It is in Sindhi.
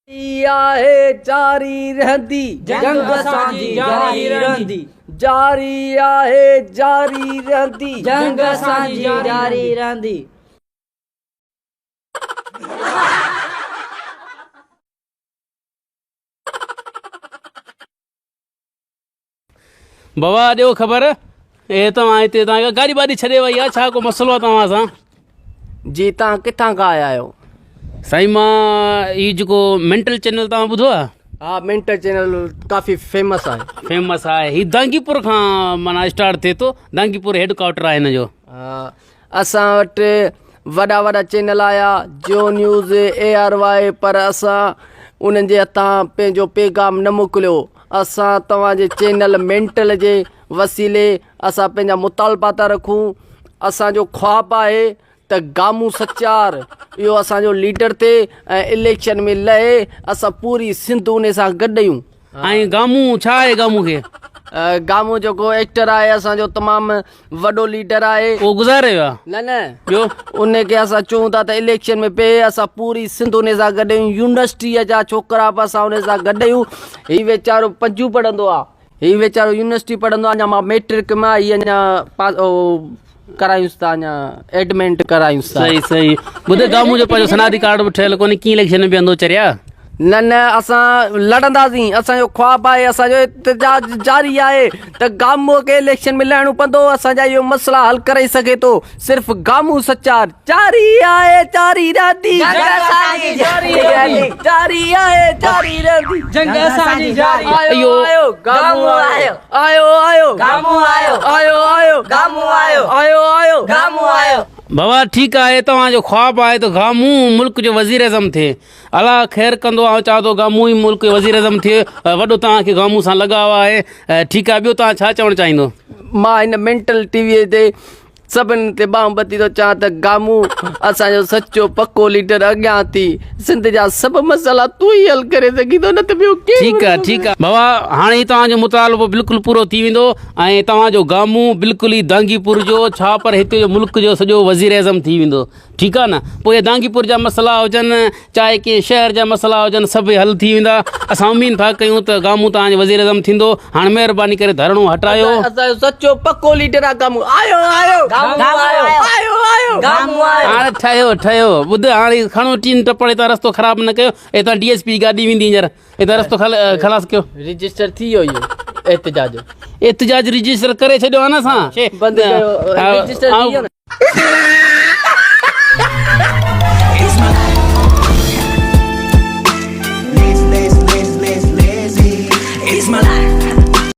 آهي جاري رهندي. جنگ اسان جي جاري رهندي. جاري آهي جاري رهندي. جنگ اسان جي جاري رهندي. بابا ڏيو خبر اي توهان هتي توهان گاڏي باڏي ڇڏي وئي آ ڇا ڪو مسئلو آ توهان سان؟ جي توهان ڪٿان کان آيا آهيو؟ سائين مان هي جيڪو مينٽل چينل توهان ٻڌو آ؟ ها مينٽل چينل ڪافي فيمس آهي. فيمس آهي هي دانگيپور کان معنيٰ اسٽارٽ ٿئي ٿو دانگيپور هيڊ ڪوارٽر آهي هن جو. ها اسان وٽ وڏا وڏا چينل آيا Geo news A R Y پر اسان انهن جي هٿان پنهنجو پيغام نه موڪليو اسان توهان جي چينل مينٽل جي وسيلي اسان پنهنجا مطالبا ٿا رکون اسان جو خواب آهي ته گامون سچار اهو اسان جو ليڊر ٿئي ۽ اليڪشن ۾ لهي اسان پوري سنڌ ان سان گڏ آهيون. ۽ گامون ڇا آهي گامون کي؟ گامون جيڪو ايڪٽر آهي اسان جو تمام وڏو ليڊر آهي. اهو گذاري ويو آهي؟ نه نه ٻيو؟ ان کي اسان چئون ٿا ته اليڪشن ۾ پئي اسان پوري سنڌ ان سان گڏ آهيون يونيورسٽيء جا ڇوڪرا به اسان ان سان گڏ آهيون هي ويچارو پنجون پڙهندو آهي هي ويچارو يونيورسٽي پڙهندو آهي اڃا مان ميٽرڪ مان هي اڃا پاس ڪرايونس ٿا اڃا ايڊمنٽ ڪرايونس ٿا. صحيح صحيح ٻڌ گامون جو پنهنجو سنادي ڪارڊ به ٺهيل ڪونهي ڪيئن اليڪشن ۾ بيهندو چريا. نه نه اسان لڙنداسين اسان جو خواب آهي اسان جو احتجاج جاري آهي ته گامون کي اليڪشن ۾ لهڻو پوندو اسان جا اهو مسئلا حل ڪري سگهي ٿو صرف گامون سچار جاري آهي جاري رهندي جنگ اسان جي جاري رهندي. جاري آهي جاري رهندي جنگ اسان جي جاري آيو آيو گامون آيو آيو آيو گامون آيو آيو آيو گامون آيو آيو آيو گامون آيو. بابا ٺيڪ آهي توهان جو خواب آهي ته گامون ملڪ جو وزيراعظم ٿئي الله خير ڪندو آئون چاهان ٿو گامون ئي ملڪ جو وزيراعظم ٿئي وڏو توهان کي گامون سان لڳاء آهي ٺيڪ آهي ٻيو توهان ڇا چوڻ چاهيندو. مان هن مينٽل ٽي وي تي سڀن تي ٻانهن ٻڌي ٿو چوان ته گامون اسان جو سچو پڪو ليڊر اڳيان ٿي سنڌ جا سڀ مسئلا تون ئي حل ڪري سگهين ٿو نه ته ٻيو ڪير ٺيڪ آهي ٺيڪ آهي بابا هاڻي توهان جو مطالبو بلڪل پورو ٿي ويندو ۽ توهان جو گامون بلڪل ئي دانگيپور جو ڇا پر هتي جو ملڪ جو سڄو وزيراعظم ٿي ويندو ٺيڪ آ نه پوء اهي دانگيپور جا مسئلا هجن چاهي ڪنهن شهر جا مسئلا هجن سڀ حل ٿي ويندا اسان اميد ٿا ڪيون ته گامون توهان جو وزير اعظم ٿيندو هاڻ مهرباني ڪري ڌرڻو هٽايو. اسان جو سچو پڪو ليڊر آ گامون آيو آيو گامون آيو آيو آيو گامون آيو. هاڻ ٺهيو ٺهيو ٻڌ هاڻ کڻو ٽين ٽپڙ هتان رستو خراب نه ڪيو هتان ڊي ايس پي جي گاڏي ويندي هينئر هتان رستو خلاص ڪيو. رجسٽر ٿي ويو اهو احتجاج. احتجاج رجسٽر ڪري ڇڏيو آ نه اسان. بند ڪيو رجسٽر ٿي ويو نه. Lazy, lazy, lazy, lazy, lazy. It's my life.